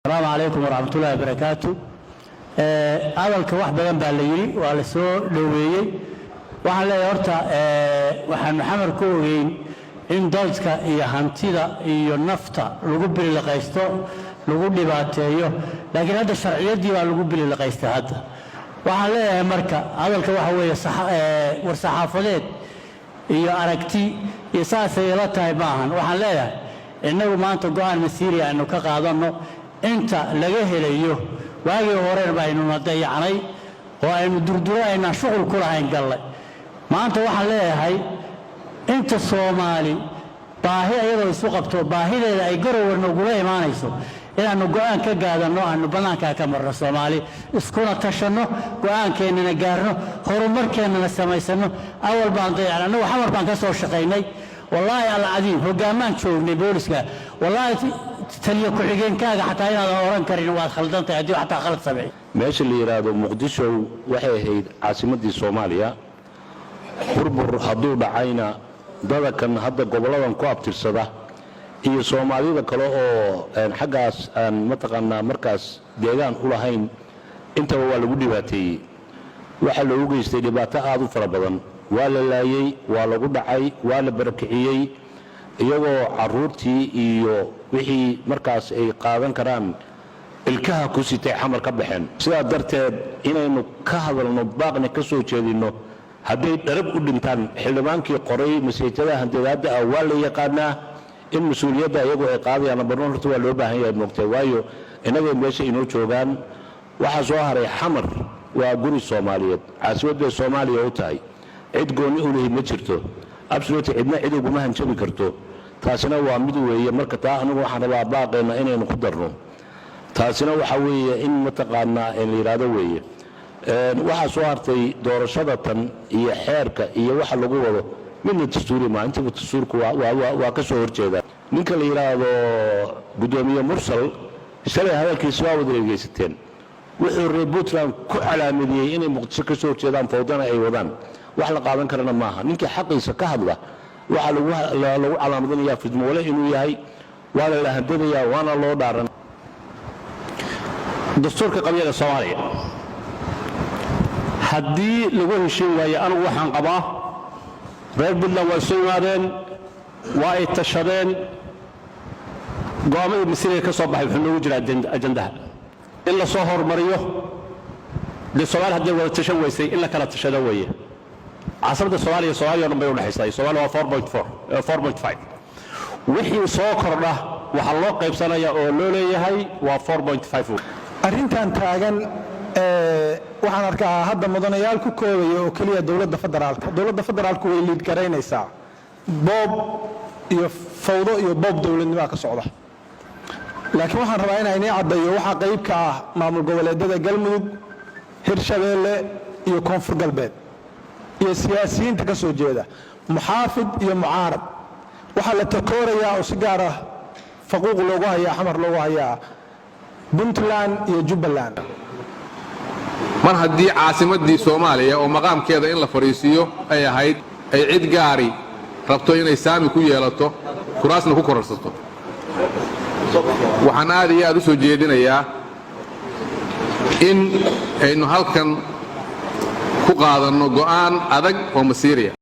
Asalaamu calaykum waraxmatullahi wabarakaatu. Hadalka wax badan baa la yidhi, waa la soo dhoweeyey. Waxaan leeyahay horta, waxaanu Xamar ku ogeyn in dadka iyo hantida iyo nafta lagu bililiqaysto, lagu dhibaateeyo, laakiin hadda sharciyaddii baa lagu bililiqaystay. Hadda waxaan leeyahay marka hadalka waxa weeye war saxaafadeed iyo aragti iyo saasay ila tahay ma ahan. Waxaan leeyahay innagu maanta go'aan masiiri aynu ka qaadanno inta laga helayo. Waagii horena baynuna dayacnay oo aynu durduro aynaan shuqul ku lahayn gallay. Maanta waxaan leeyahay inta Soomaali baahi ayadoo isu qabto, baahideeda ay Garowe nogula imaanayso, inaannu go'aan ka gaadanno, aanu bannaankaa ka marno, Soomaali iskuna tashanno, go'aankeennana gaarno, horumarkeennana samaysanno. Awal baan dayacnay. Annagu Xamar baan ka soo shaqaynay. Wallaahi alcadiim, hogaamaan joognay booliska. Wallaahi, taliyo ku-xigeenkaaga xataa inaadan oran karin waad khaldan tahay haddii xataa khalad sameey. Meesha la yidhaahdo Muqdisho waxay ahayd caasimaddii Soomaaliya. Burbur hadduu dhacayna, dadakan hadda gobolladan ku abtirsada iyo Soomaalida kale oo xaggaas aan mataqaanaa markaas deegaan u lahayn intaba waa lagu dhibaateeyey. Waxaa loogu geystay dhibaato aad u fara badan. Waa la laayey, waa lagu dhacay, waa la barakiciyey, iyagoo carruurtii iyo wixii markaas ay qaadan karaan ilkaha ku sitay Xamar ka baxeen. Sidaa darteed inaynu ka hadalno, baaqna ka soo jeedinno, hadday dharag u dhintaan xildhibaankii qoray masiijadaha handadaadda ah waa la yaqaanaa in mas-uuliyadda iyagu ay qaadayaan. Barno horta waa loo baahan yahay, moogtay, waayo innagay meesha inoo joogaan. Waxaa soo haray, Xamar waa guri Soomaaliyeed, caasimad bay Soomaaliya u tahay. Cid goonni u lihi ma jirto, absolutely cidna cid uguma hanjabi karto. Taasina waa mid weeye. Marka taa anigu waxaan rabaa baaqeenna inaynu ku darno. Taasina waxa weeye in mataqaanaa la yidhaahdo weeye. Waxaa soo hartay doorashada tan iyo xeerka iyo waxa lagu wado midna dastuuri maa. Intaba dastuurku waa ka soo horjeedaa. Ninka la yidhaahdo Guddoomiye Mursal shalay hadalkiisa waa wada dhegaysateen. Wuxuu reer Puntland ku calaamadiyey inay Muqdisho ka soo horjeedaan, fawdana ay wadaan. Wax la qaadan karana maaha. Ninkii xaqiisa ka hadla waxaa lagu calaamadinayaa fidmoole inuu yahay, waana la handadayaa, waana loo dhaaran. Dastuurka qabyada Soomaaliya haddii lagu heshiin waaye, anigu waxaan qabaa reer Puntland waa isu yimaadeen, waa ay tashadeen. Go'aamadii masiriga ka soo baxay wuxuu noogu jiraa ajandaha in la soo horumariyo. Dee Soomaaliya hadday wada tashan weysay, in la kala tashado weeye. Caasimada Soomaaliya, Soomaaliya o dhan bay udhexaysaa. Soomaaliya waa 4.4, 4.5. Wixii soo kordha waxaa loo qaybsanaya oo loo leeyahay waa 4.5. Arrintan taagan waxaan arkaa hadda mudanayaal ku koobaya oo keliya dowladda federaalka. Dowladda federaalku way lead garaynaysaa. Boob iyo fawdo iyo boob dowladnimaa ka socda, laakiin waxaan rabaa inaa inii caddaeyo waxaa qayb ka ah maamul goboleedyada Galmudug, Hirshabeelle iyo Koonfur Galbeed iyo siyaasiyiinta ka soo jeeda, muxaafid iyo mucaarad. Waxaa la takoorayaa oo si gaar ah faquuq loogu hayaa, Xamar loogu hayaa Puntland iyo Jubbaland. Mar haddii caasimaddii Soomaaliya oo maqaamkeeda in la fadhiisiiyo ay ahayd ay cid gaari rabto inay saami ku yeelato, kuraasna ku kororsato, waxaan aad iyo aad u soo jeedinayaa in aynu halkan ku qaadanno go'aan adag oo masiiriya.